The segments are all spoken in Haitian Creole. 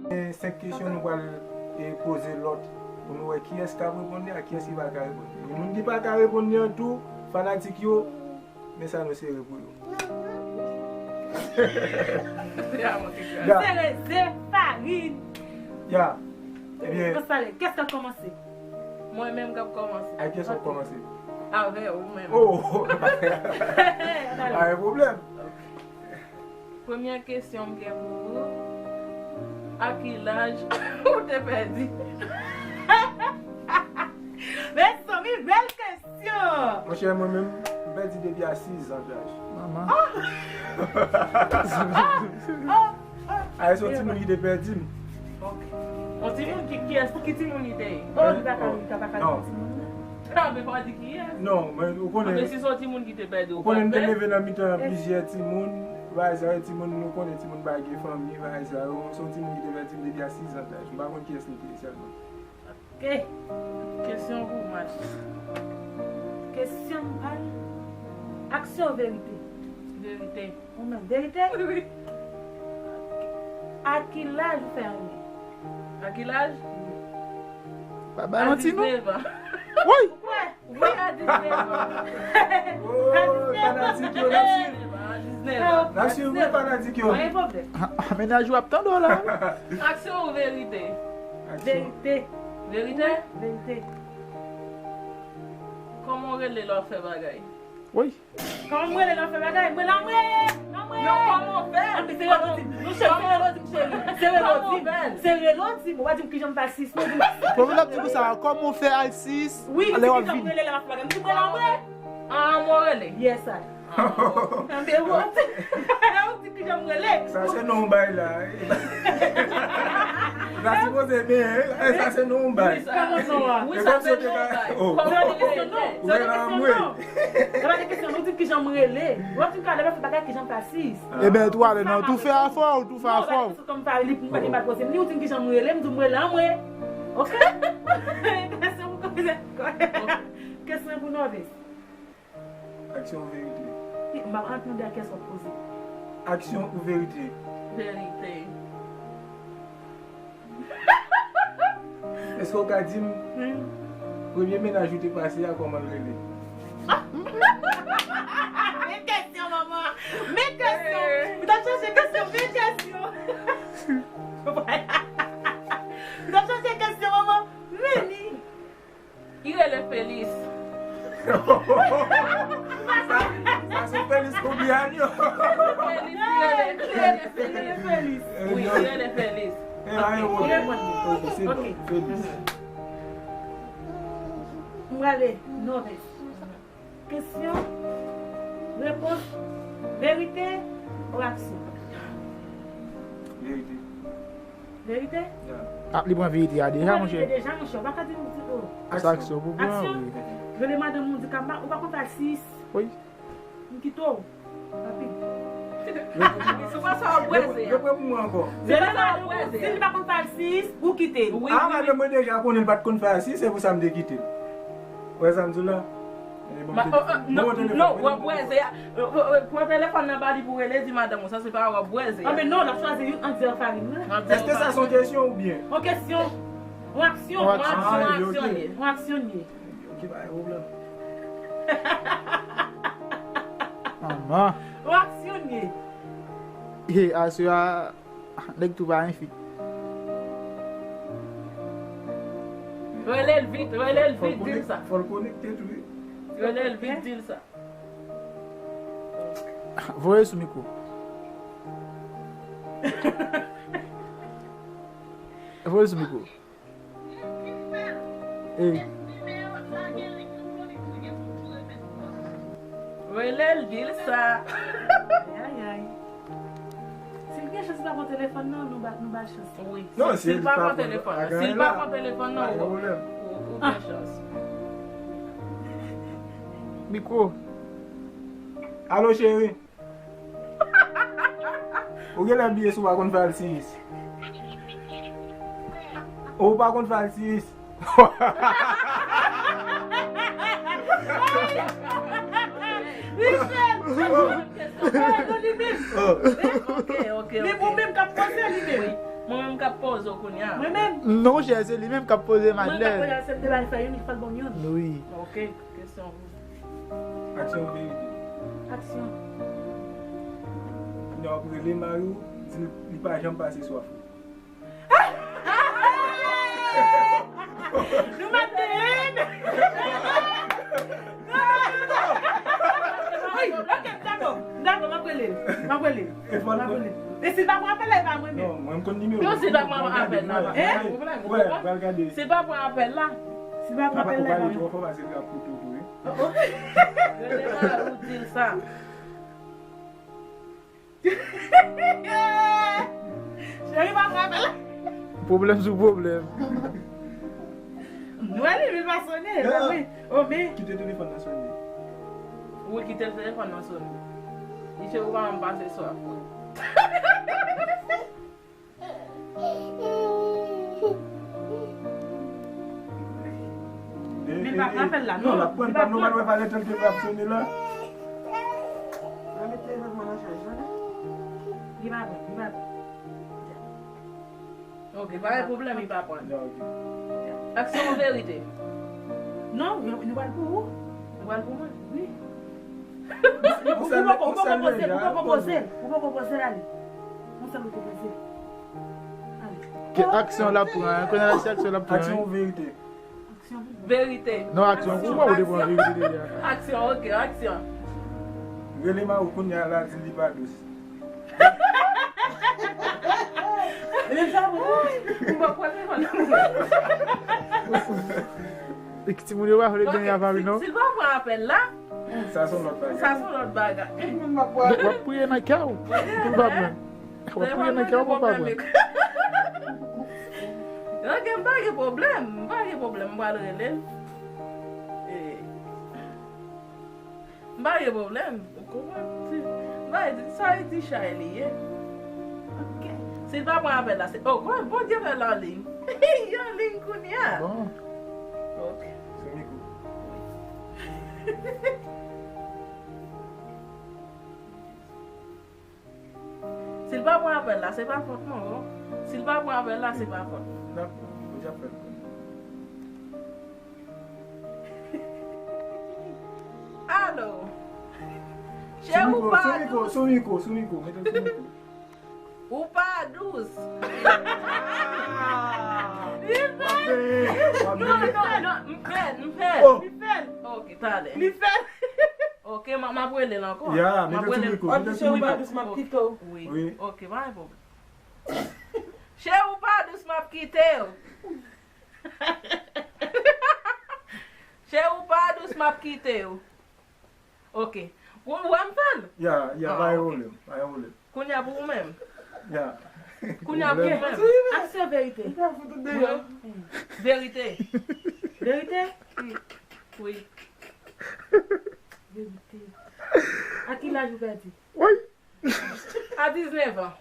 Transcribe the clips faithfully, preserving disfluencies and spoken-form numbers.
Gen senk kesyon nou pral, e, poze lòt pou nou wè kiyès k ap reponn li ak kiyès ki pa ka reponn li. E moun ki pa ka reponn li an tou, fanatik yo, men sa nou sere pou yo. Ya. Sere ze farin. Ya. Ebyen, kès k ap kòmanse? Mwen menm k ap kòmanse. Ak kiyès w ap kòmanse? Avè ou menm. Oh! Pa gen pwoblèm. Premyè kesyon m gen pou ou, a ki laj ou te pèdi? Mezanmi, bèl kesyon! Monchè, mwen menm, m pèdi depi a sis zan daj. Manman. Ah! Ah! Ah! Ah, e se yon timoun ki te pèdi m. Ok. Yon timoun ki, kiyès, ki timoun li te ye? Oh, li pa ka, li pa ka di timoun nan. Ah, men pa di kiyès. Non, men ou konnen. Ah, men si se yon timoun ki te pèdi, ou konnen m te leve nan mitan plizyè timoun, bagay sa yo, timoun, nou konnen timoun pa gen fanmi, bagay sa yo, se yon timoun ki te pèdi m depi a sis zan daj. M pa konn kiyès li te ye sèlman. Ok. Kesyon pou Mach. Kesyon m pa l. Aksyon, verite? Verite. Ou menm, verite? Wi. A ki laj ou fè renmen? A ki laj? Pa bay manti, non. A diznèf an. Wi! Wi, a diznèf an. Oh, fanatik yo, n ap swiv. A diznèf an. N ap swiv, wi, fanatik yo. Pa gen pwoblèm. A, a, mennaj ou ap tande w la. Aksyon ou verite? Aksyon. Verite. Verite? Verite. Kòman w rele lè w ap fè bagay? Wi. Kòman m rele lè m fè bagay? Mwen la, mwen! Non, mwen! Non, kòman w fè? Anpi se rele w di m. Non, cheri, se rele w di m, cheri. Se rele w di m. Se rele w di m. Ou pa di m kijan m fè al sis, non, di m. Kòman l ap di konsa? Kòman w fè al sis? Wi, ou di kijan m rele lè m ap fè bagay. M di mwen la, mwen! Ah, mwen rele. Yes, I. Anpi ou di, ou di kijan m rele. Sa se non w bay la. Sa sipoze byen, e, sa se non w bay. Wi, sa se non w bay. Kòman se te ka, oh. Kòman se te kesyon non? Ou gen anmwe. Sa pa de kesyon, nou di m kijan m rele. W ap di m ka lè m ap fè bagay kijan m fè al sis. Ebyen, tou ale nan, tou fè afè w, tou fè afè w. Non, pa de kesyon kòm pa li pou m pa, li pa poze m. Li ou di m kijan m rele, m di w m rele anmwe. Ok? Kesyon pou koze. Kesyon pou Nòvis. Aksyon ou verite? M ap ap mande a kiyès w ap poze. Aksyon ou verite? Verite. Èske w ka di m premye mennaj ou te pase a, kòman l rele? Men kesyon, manman! Men kesyon! Ou t ap chache kesyon, men kesyon! Ou t ap chache kesyon, manman! Men li! Li rele Felis. Sa, sa se Felis Kobianyo. Felis, li rele, li rele Felis. Wi, li rele Felis. E, a, e, ok. Li reponn li. Ok, se bon. Felis. M prale, Nòvis. Kesyon, repons, verite ou aksyon? Verite. Verite? Ya. Ah, li pran verite a deja, monchè. Ou pran verite deja, monchè. Ou pa ka di m di, oh. Sa aksyon pou pran, wi. Aksyon. Rele madanm ou, di, "Kama, ou pa konn fè al sis." Wi. M kite w. Rapid. Wi, se pa sa w ap bwèze a. Reprann pou mwen ankò. Rele madanm ou, si li pa konn fè al sis, ou kite l. Wi, wi, wi. Ah, madanm mwen deja konnen l pa t konn fè al sis, se pou sa m te kite l. Ou wè sa m di w la? Non, w ap bwèze a. Pran telefòn nan ba li pou rele, di madanm ou sa, se pa w ap bwèze a. Anben non, l ap chwazi youn an dèyè farin nan. Èske sa se yon kesyon oubyen? Yon kesyon. Yon aksyon. Yon aksyon, yon aksyon li ye. Yon aksyon li ye. Ok, pa gen pwoblèm. Manman. Yon aksyon li ye. E, aswè a, nèg tou pa gen fi. Rele l vit, rele l vit, di l sa. Fò l konekte tou, wi. Rele l vit, di l sa. Voye sou mikwo. Voye sou mikwo. Ey. Rele l, di l sa. Ay, ay, ay. Si l gen chans li pa pran telefòn nan, nou ba, nou ba l chans. Wi. Non, si, si l pa pran telefòn nan, si l pa pran telefòn nan, ou, ou, ou gen chans. Mikwo. Alo, cheri. Ou genlè bliye si w pa konn fè al sis. Ou pa konn fè al sis. Michel! Li menm. Ok, ok, ok. Li pou menm k ap panse li menm. Wi. Mwen menm k ap poze w kounye a. Mwen menm? Non, monchè, se li menm k ap poze m. Mwen k ap poze l, se m te ba l fè youn, li fè l ban m youn. Wi. Ok, kesyon pou. Aksyon, verite? Aksyon. Kounye a w ap rele mari w, di l li pa janm pase swaf. Nou mande Wi, ok, m dakò. M dakò, m ap rele l. M ap rele l. M ap rele l. E si l pa pran apèl la, e pa mwen menm. Non, mwen m konn nimewo. Yo, si l pa pran apèl la, pa gen pwoblèm, ou konprann? Si l pa pran apèl la. Si l pa pran apèl la, e pa mwen. Ou pale twò fò, paske l ap koute w tou, wi. Oh, oh. Rele mari w, di l sa. Cheri, pa frape la. Pwoblèm sou pwoblèm. Nou wè li, li pa sonnen, pa vre? Oh, men. Kite telefòn nan sonnen. Wi, kite telefòn nan sonnen. Li cheri, ou pa janm pase swaf. Men l pa frape l la, non. Non, l ap pran, li pa pran. Li pa pran, nou pa wè valè tank yo ap sone la. Mwen met telefòn mwen nan chaj la. Li pa pran, li pa pran. Ok, pa gen pwoblèm, li pa pran. Ya, ok. Aksyon, verite? Non, nou pral pou ou. Nou pral pou mwen? Wi. Ou poko poze l, ou poko poze l, ou poko poze l ale. Yon sèl ou te poze. Ale. Ke aksyon l ap pran, hein? Kounye a se aksyon l ap pran, hein? Aksyon ou verite? Aksyon. Verite. Non, aksyon. Aksyon. Ou pa ou te pran verite deja. Aksyon, ok, aksyon. Rele mari w kounye a la, di l li pa dous. Li pa bon. M pa kwè li pa bon. E ki timoun yo pa vle benyen avè li, non? Si l pa pran apèl la, sa se yon lòt bagay. Sa se yon lòt bagay. W ap priye nan kè w pou l pa pran. W ap priye nan kè w pou l pa pran. Ok, m pa gen pwoblèm, m pa gen pwoblèm, m pral rele l. E, m pa gen pwoblèm, ou konprann? Si, m pa di, sa e ti chay li ye. Ok. Si l pa pran apèl la, se, oh, Bondye fè l anliy. Li anliy kounye a. Bon. Ok. Sou mikwo. Si l pa pran apèl la, se pa fòt mwen, non. Si l pa pran apèl la, se pa fòt mwen. Dakò, ou ja fè l konnen. Alo. Cheri, ou pa dous. Sou mikwo, sou mikwo, sou mikwo, mete l sou mikwo. Ou pa dous. Li fè. Non, non, non, m fè l, m fè l. Li fè l. Ok, talè. Li fè l. Ok, m, m ap rele l ankò. Ya, m ap rele l. W ap di cheri ou pa dous, m ap kite w. Wi. Wi. Ok, pa gen pwoblèm. Cheri ou pa dous, m ap kite w. Cheri ou pa dous, m ap kite w. Ok. Ou, ou wè m fè l? Ya, ya, pa gen pwoblèm, pa gen pwoblèm. Kounye a pou ou menm. Ya. Kounye a pou ou menm. Aksyon, verite? Verite. Verite? Wi. Verite. A ki laj ou pèdi? Woy. A diznèf an.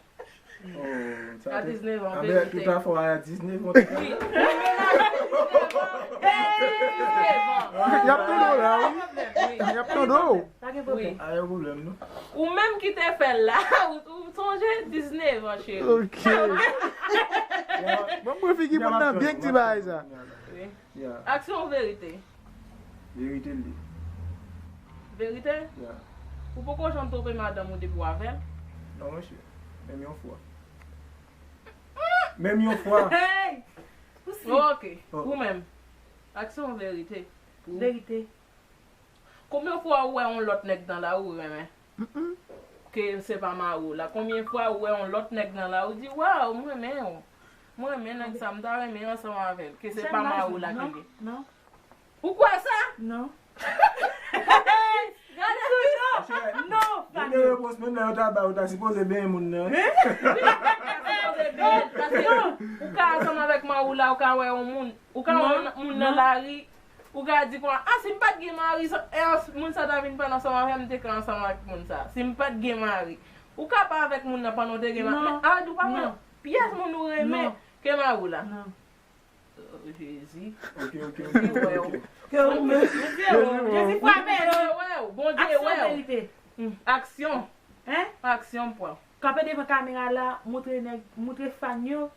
Oh, sa te. A diznèf an, verite. Tout afè a diznèf an. Wi. Diznèf an. Y ap tande w la, wi. Wi. Y ap tande w. Pa gen pwoblèm. Pa gen pwoblèm, non. Ou menm ki te fè l la, ou, ou sonje diznèf an, cheri. Ok. Bon, mwen figi moun nan byen k di bagay sa. Wi. Ya. Aksyon ou verite? Verite l ye. Verite? Ya. Ou poko janm twonpe madanm ou depi w avè l? Non, monchè. Menm yon fwa. Menm yon fwa. Hey! Ou si. Ok. Oh. Ou menm. Aksyon ou verite? Verite. Konbyen fwa ou wè yon lòt nèg nan lari ou renmen? Mm-mm. Ke se pa mari w la. Konbyen fwa ou wè yon lòt nèg nan lari ou di, "Waw, m renmen w. M renmen nèg sa, m ta renmen ansanm avè l." Ke se pa mari w la ki li. Non, non. Ou kwè sa? Non. Gade. Non, non, Fanny. Premye repons menm lè yo ta ba, ou ta sipoze benyen moun nan. Wi, ou ta sipoze benyen l, paske ou ka ansanm avèk mari w la, ou ka wè yon moun, ou ka wè yon moun nan lari, ou ka di konsa, "Ah, si m pa t gen mari, sa, e, moun sa ta vin pran ansanm avè m, m te ka ansanm avèk moun sa. Si m pa t gen mari." Ou ka pa avèk moun nan pandan w te gen mari, men, ah, ou pa konn pyès moun ou renmen ke mari w la. Non. Oh, Jezi. Ok, ok, ok, ok, ok. Ke ou menm. Jezi frape. Bondye wè w. Bondye wè w. Aksyon, verite. Mm, aksyon. Hein? Aksyon, pran. kanpe devan kamera la, montre nèg, montre fan yo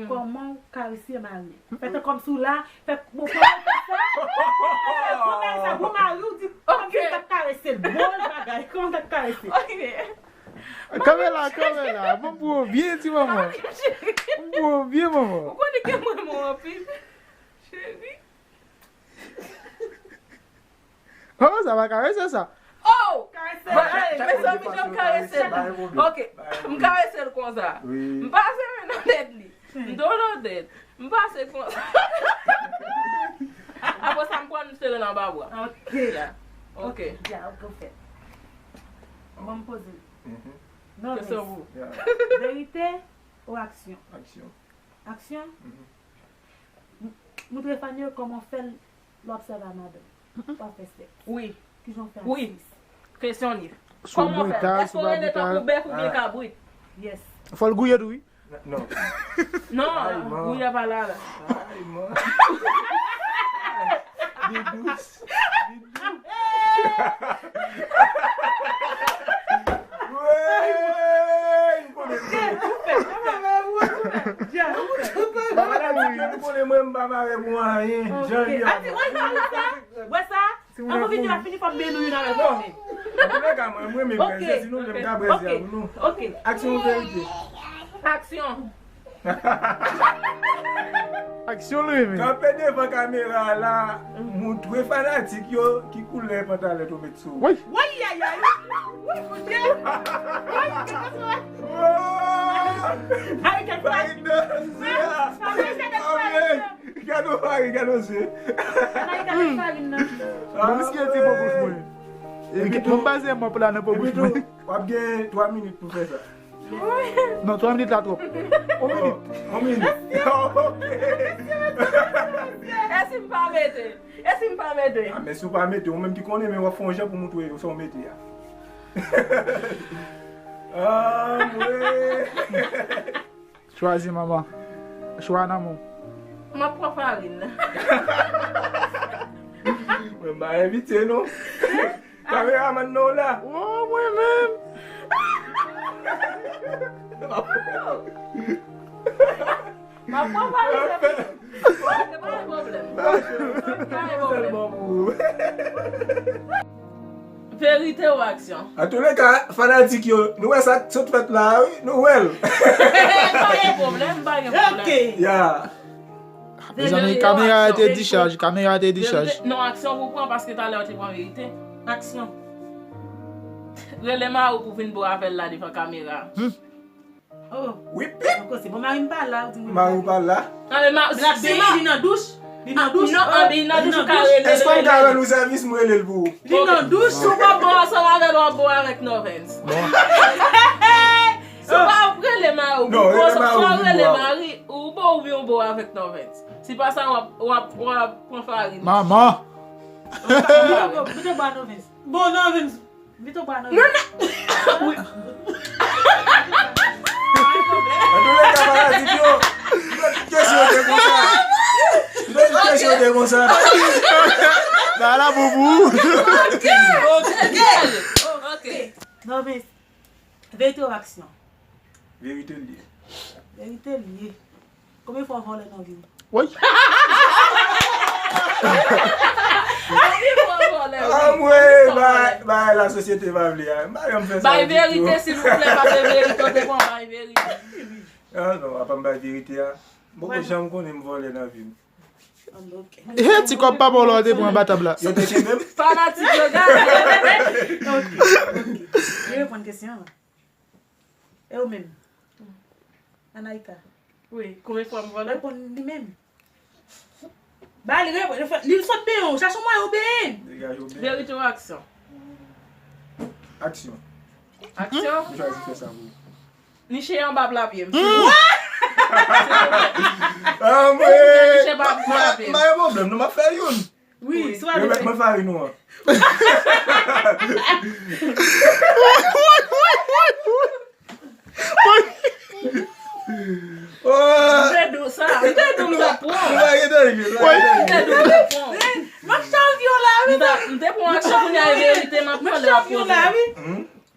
kòman w karese mari. Fè tan kòmsi w la, fè bon, kòman w fè sa? Fè bon bagay sa, bon mari w di, kòmsi w t ap karese l, bon bagay, kòman w t ap karese l? Kanpe la, kanpe la. Bon pou ou byen, ti manman. Bon pou ou byen, manman. Ou konnen ke mwen mou anpil. Cheri. Oh, sa pa karese sa. Oh! Mezanmi, jan m karese l. Ok, m karese l konsa. M pase men nan tèt li. M dolo tèt. M pase konsa. Apre sa, m pran m sere l anba bra. Ok. Ok. Ya, ok, w fèt. Bon, m poze l. Non, Kesyon pou. Verite ou aksyon? Aksyon. Aksyon? Moutre fan yo kòman w fè l lè w ap sèvi a madanm. W ap fè sèks. Wi. Kijan w fè Wi. aksyon? Kesyon li. Sou brital, sou pa brital. Bèf oubyen kabrit? Yes. Fò l gouye tou, wi. Non. Non, gouye pa la la. Ay, man. Li dous. Li dous. Wey, m konnen. Mwen m konnen mwen m pa mare pou anyen. Jan li a. Wè sa? Anvan videyo a fini, fò m beni w youn avèk mwen. Antoulèka, mwen, mwen renmen brèze, sinon m ta brèze a pou nou. Ok. Aksyon ou verite? Aksyon. Aksyon l renmen. Kanpe devan kamera a la, moutre fanatik yo ki koulè pantalèt ou met sou ou. Woy! Woy, yayay! Woy, mon Dieu! Woy, kèk sa! Ay, non, se a. Ay, kèk sa! Gade w pare, gade w se. Ay, kèk sa, vin nan. Bon, miskye ti po bouch mwen. Epi tou, m baze mwen pou la nan po bouch mwen. W ap gen twa minit pou fè sa. Non, twa minit la twòp. On minit. On minit. Ok. E si m pa mete? E si m pa mete? Ah, men si w pa mete, ou menm ki konnen, men w ap fè yon jan pou moutre yo sa w mete a. Ah, mwen. Chwazi, manman. Chwa nan men w. M ap pran farin nan. Mwen pa envite, non. Kameramann nan w la. Oh, mwen menm. M ap pran farin nan. Se pa yon pwoblèm. Se pa yon pwoblèm. Sèlman pou ou. Verite ou aksyon? Antoulèka, fanatik yo, nou wè sa k sot fèt la a, wi, nou wè l. Pa gen pwoblèm, pa gen pwoblèm. Ya. Mezanmi, kamera a te dichaj, kamera a te dichaj. Non, aksyon pou pran paske talè ou te pran verite. Aksyon. Rele mari w pou vin bo avè l la devan kamera. Oh. Wi, pip. Ankò se bon, mari m pa la, ou di mwen. Mari w pa la. Nan men ma, L ap benyen, li nan douch. Li nan douch. Non, an, li nan douch, ou ka rele. Èske w ka rele ou sèvis, m rele l pou ou? Li nan douch. Si w pa bo ansanm avè l, w ap bo avèk Norvens. Bon. Si w pa rele mari w, Non, ou bo rele ansanm, mari w swa w pou rele bo a. Mari, ou bo oubyen w bo avèk Norvens. Si pa sa, w ap, w ap, w ap pran farin. Manman. Mete bwa Norvens. Bon, Norvens. Mete bwa Norvens. Antoulèka, fanatik yo, lòt kesyon te konsa. Lòt kesyon te konsa. Ba la boubou. Ok, ok, ok. Norvens. Verite ou aksyon? Verite l ye. Verite l ye. Konbyen fwa w vòlè nan vi w? Woy. Anmwey, bay, bay la sosyete pa vle a. M pa janm fè sa. Bay verite, silvouplè, pa fè verite, ou te pran bay verite. Ah non, apa m bay verite a. M poko janm konnen m vòlè nan vi m. Ok. He, ti kòb pa bò la, ou te pran anba tab la. Yo te kenbe m. Fanatik yo gade. Li reponn kesyon an. E ou menm? Anaïka. Wi, konbyen fwa m vòlè? Reponn li menm. Ba li reponn, li fè, li sot benyen w, chache yon mwayen ou benyen. Degaje w byen. Verite ou aksyon? Aksyon. Aksyon? M chwazi fè sa pou ou. Niche anba pla pye m. Ah, mwen. Niche anba pla pye m. Pa gen pwoblèm, nou m ap fè youn. Wi, swa Remèt mwen farin ou an. M te di w sa, m te di w m t ap pran. Nou pa gen danje, nou pa gen M te danje. di w m t ap pran. M ap chavye w la, wi. M ta, m te pran aksyon kounye a e verite, m ap pran lè w ap poze. La, wi. Hmm?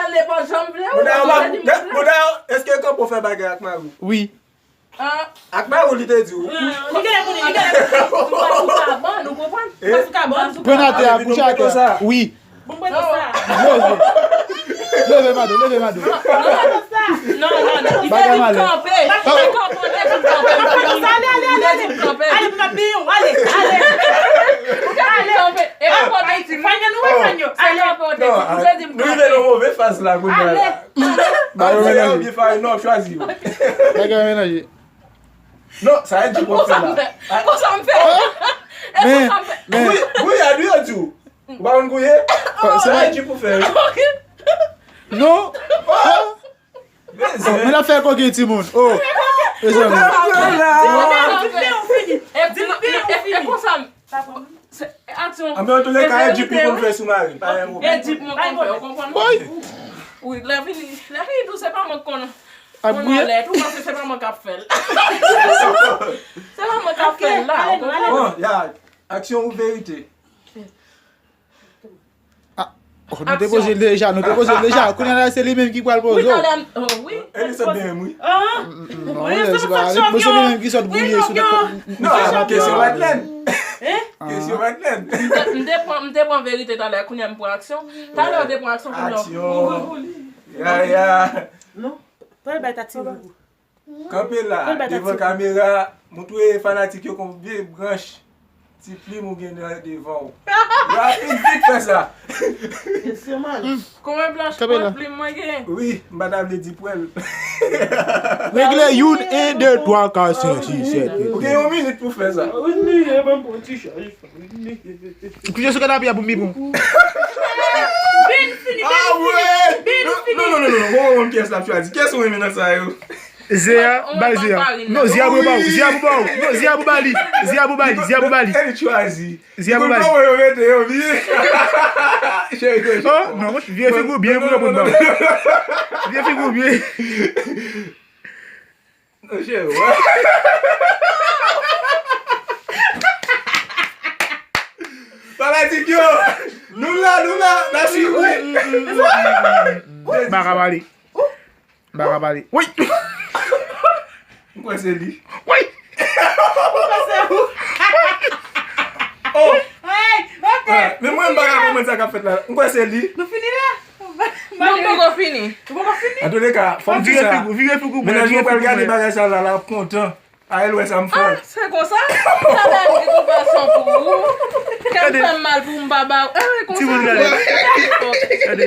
al nenpòt jan m vle wi. Bon, dayè, bon, dayè, èske Kanpo fè bagay ak mari w? Wi. Ak mari w li te di w? Li genlè konnen, li genlè konnen. Ou pa, ou pa ban, ou konprann? Ou pa sou ka ban. Pran atè a, kouche atè a. Wi. Bon, mwen sa. Leve. Leve, Mado, leve, Mado. Non, non, non. Li te di kanpe. Li te kanpe, ou te di kanpe. Ale, ale, ale, ale. Ou te di kanpe. E pa kanpe. Fanyo, nou wè Fanyo. Se kanpe, ou te di. Ou te di kanpe. Nou rive nan move faz la, kounye a la. Ale. Ba yo menanje. Byen fè, non, chwazi yo. Bagay menanje. Non, sa e di pou fè la. Konsa m fè. E konsa m fè. Gouye, gouye, a di yo di w. Ou pa konn gouye? Sa e di pou fè. Non. Men ap fè koke timoun. Oh. Mezanmi. Di m fè ou fini. Di m fè ou fini. E konsa m. Se aksyon. Anben, antouleka, e djip li konn fè sou mari. Pa gen pwoblèm. E djip mwen konn fè, ou konprann mwen? Wi. Wi, lè vini, lè vini tou, se pa mwen k konn. Ap gouye? Lè tou, paske se pa mwen k ap fè l. Se pa mwen k ap fè l la, ou konprann? Bon, ya, aksyon ou verite? Ah, oh, nou te poze l deja, nou te poze l deja. Kounye a la, se li menm ki pral poze. Wi, talè, oh, wi. Elisante byen, wi. Non, se pa, se li menm ki sot gouye sou tèt. Non, kesyon Madlèn. Kesyon Madlèn. M te, m te pran, m te pran verite talè, kounye a m pran aksyon. Talè ou te pran aksyon, kounye a. Aksyon. Ya, ya. Non. Pral bay tati. Kanpe la, devan kamera, montre fanatik yo konbyen branch ti plim ou gen nan devan w. Rapid, vit fè sa. Konbyen branch plim mwen gen? Wi, m pa ta vle di pwèl. Regle youn, en, de, twa, kat, senk, sis, sèt, uit. Ou gen yon minit pou fè sa. Kouche sou kanape a pou m pi bon. Bin fini, bin fini, bin fini. Non, non, non, non, non, bon, bon, bon, kiyès l ap chwazi? Kiyès ou renmen nan sa yo? Zia, bay Zia. Non, Zia pou ba ou, Zia pou ba ou. Non, Zia pou ba li, Zia pou ba li, Zia pou ba li. Li chwazi. Zia pou ba li. Li konn kòman yo mete yo, wi. Cheri, cheri. Oh, non, vye figi w byen pou yo pou ba ou. Vye figi w byen. Monchè, wè. Fanatik yo, nou la, nou la, n ap swiv wi. M pa ka pale. M pa ka pale. Wi. M kwè se li. Wi. Oh. Men mwen, m pa ka konprann sa k ap fèt la. M kwè se li. Nou fini la? Non, m poko fini. Ou poko fini? Antouleka, fò m di sa. Vire figi w, vire figi w. Mennaj mwen pral gade bagay sa la, l ap kontan. A, l wè sa m fè. Ah, se konsa? Sa va di tout fason pou ou. Kè m fè m mal pou m pa ba ou. Eh, konsa. Timoun, gade. Gade.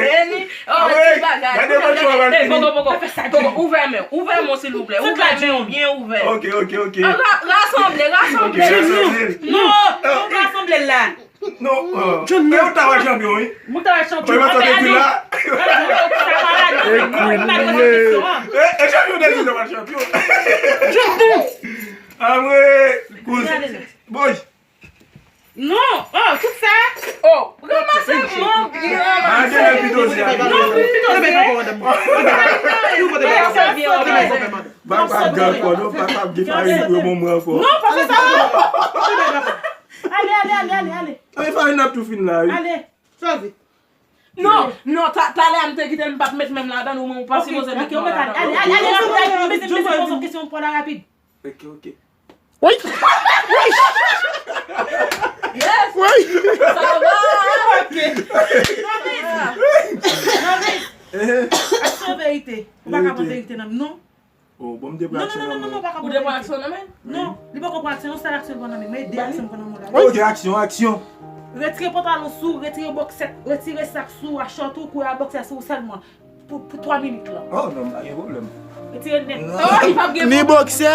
Vini. Oh, ti bagay. Gade, gade, gade. Poko, poko. Poko, ouvè men w. Ouvè men w, silvouplè. Ouvè men w byen ouvè. Ok, ok, ok. Rasanble, rasanble. Non, nou rasanble la. Non, John, e ou ta wè chanpyon, wi. Mwen ta wè chanpyon. Mwen ta wè chanpyon. E chanpyon de di nou wè chanpyon. John, non. Amwe, kouz. Boy. Non, oh, tout sa. Oh, ranmase manm, byen ranmase. Non, pito se. Papa ap gen ankò, non, papa ap gen farin pou yo bon mwen ankò. Non, pa fè sa. Ale, ale, ale, ale, ale. Ay, farin ap tou fin la, wi. Ale. Swazi. Non, non, ta- talè a m te kite l, m p ap met men m ladan, ou menm ou pa sipoze met men w ladan. Ale, ale, ale, ale, mezanmi, mezanmi, poze yon kesyon pou la rapid. Ok, ok. Woy! Yes! Woy! Sa va? Ok. Novice! Novice! Aksyon verite. Ou pa ka pran verite nan men m, non. Oh, bon, m te pran aksyon nan men w. Ou te pran aksyon nan men? Non, li poko pran aksyon, yon sèl aksyon l pran nan men m. Men de aksyon m pran nan men w la. Ok, aksyon, aksyon. Retire pantalon sou, retire bòksèt, retire sak sou, a chòt ou, kouri a bòksè sou ou sèlman. Pou, pou twa minit la. Oh, non, pa gen pwoblèm. Retire l nèt. Non. Oh, li p ap gen pwoblèm. Ni bòksè,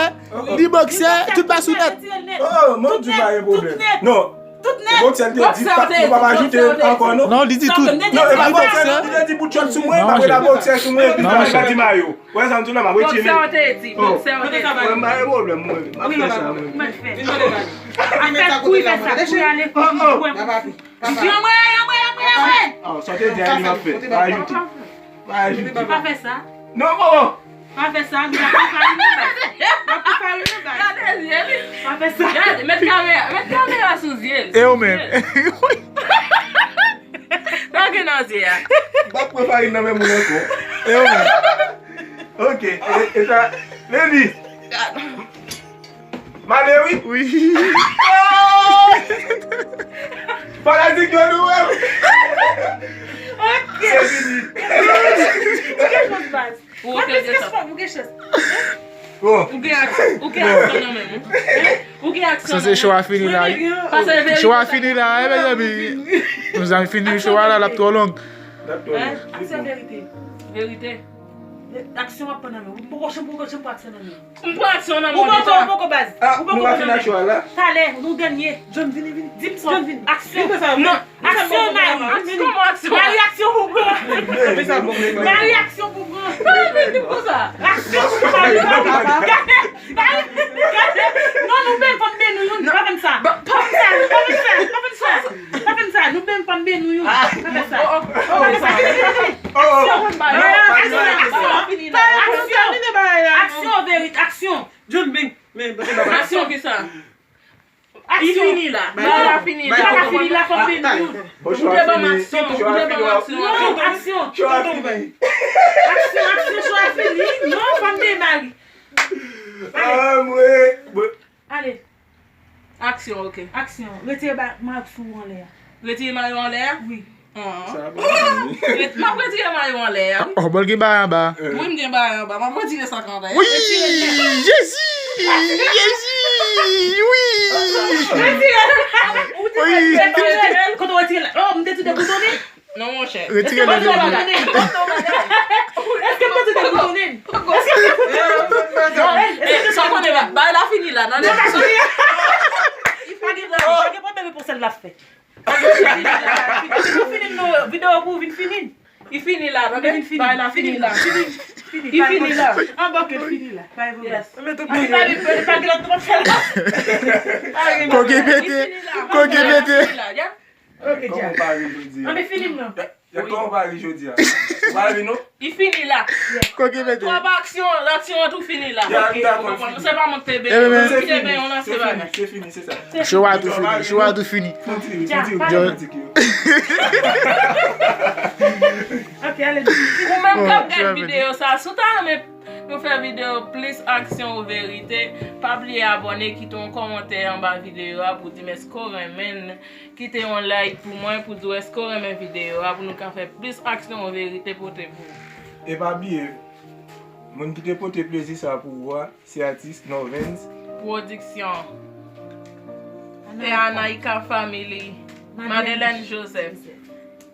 ni bòksè, tout pa sou nèt. Retire l nèt. Oh, mwen di pa gen pwoblèm. Non. Tout nèt. Bòksè l te di, nou pa ajoute ankò, non. Non, li di tout. Non, e pa bòksè, li te di bout chòt sou mwen, m ap rele bòksè sou mwen, epi sa, li pa di mayo. Wè sa m di w la, m ap retire. Bòksè w te di, bòksè w te di. Mwen pa gen pwoblèm, mwen. M ap fè sa, mwen. Mwen fè. An fèt, kouri fè sa, kouri ale. Oh, oh. Yon mwen, yon mwen, yon mwen, yon mwen. Oh, sa w te di a, li m ap fè. Pa ajoute. Pa ajoute. Pa fè sa. Non, oh, oh. Pa fè sa, m ap pou farin nan baz. M ap pou farin nan baz. Gade zye li. Pa fè sa. Gade, met kamera, met kamera sou zye l. E ou menm? Sa gen nan zye a? M ap pran farin nan men moun ankò. E ou menm? Ok, e, e sa, Leni. Male wi. Wi. Fanatik yo nou wè. Ok. Se fini. Ou gen chans, baz. Ou gen chans, ou gen chans. Bon. Ou gen aksyon, ou gen aksyon nan menm ou. Ou gen aksyon nan menm ou. Sanse cho a fini la wi. Pase verite. Cho a fini la wi, mezanmi. Mezanmi, fini cho a la, l ap twò long. Aksyon verite. Verite. Aksyon ap pran nan men ou. Ou poko chanm, poko chanm pran aksyon nan men ou. M pran aksyon nan men ou deja. Ou poko, ou poko baz. Ou poko pran nan men ou. Talè, nou dènye. John, vini, vini. Di m sa. John, vini. Aksyon. Non. Aksyon, Mari. Kòman aksyon? Mari, aksyon pou pran. Mari, aksyon pou pran. Aksyon pou pran. Gade, gade, gade. Non, nou menm, fanm beni nou, pa fè m sa. Pa fè m sa, pa fè m sa, pa fè m sa. Pa fè m sa, nou menm, fanm beni nou. Pa fè sa. Pa fè sa. Vini, vini, vini. Aksyon. Aksyon. Aksyon, verite, aksyon. John, ben, men, aksyon ki sa? Li fini la. Bagay la fini la. Bagay la fini la, fanm beni nou. Ou te ban m aksyon, ou te ban m aksyon. Non, aksyon. Aksyon, aksyon, cho a fini. Non, fanm beni Mari. Ale. Ale. Aksyon, ok. Aksyon. Retire ba-, Mari sou ou anlè a. Retire mayo anlè a? Wi. An. Sa ap fini. M ap retire mayo anlè a, wi. Oh, bon, l gen bagay anba. Wi, m gen bagay anba. M ap retire sa kanmenm. Wi, Jezi! Jezi! Wi! Retire. Ou te retire. Kote w retire la? Oh, m te tou deboutonnen. Non, monchè. Retire lè. Èske m te tou deboutonnen? Èske m te tou deboutonnen? Sa w konnen, bagay la fini la, non? Non, pa fini. Pa gen pwoblèm, pa gen pwoblèm, e pou sèl la fè. Ou fini non, videyo pou vin fini. Li fini la, tande? Vin fini. Bagay la fini la. Fini, fini. Li fini la. An bon, ke fini la. Pa gen pwoblèm. Yes. An, pa gen lòt nou p ap fè la. Koke pete. Koke pete. Ok, Kòman w pa ri jodi a? An, men fini m nan. Ya, ya, kòman w pa ri jodi a? Ou pa ri non? Li fini la. Koke pete. Twòp aksyon, aksyon an tou fini la. Ya, m dakò, l fini. Se pa mwen ki te benyen, mwen ki te benyen, w lanse bagay. Se fini, se sa. Cho a tou fini, cho a tou fini. Fon ti ri, fon ti ri, fon ti ri. Ok, ale. Ou menm k ap gad videyo sa, si w ta renmen nou fè videyo plis aksyon ou verite, pa bliye abòne, kite yon kòmantè anba videyo a pou di m èske w renmen l. Kite yon like pou mwen pou di w èske w renmen videyo a pou nou ka fè plis aksyon ou verite pote pou ou. E pa bliye, moun ki te pote plezi sa pou ou a, se atis Norvens Production. E Anaïka Family. Madeleine Joseph.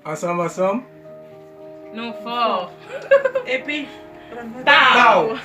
Ansanm, ansanm. Nou fò. Epi, pow!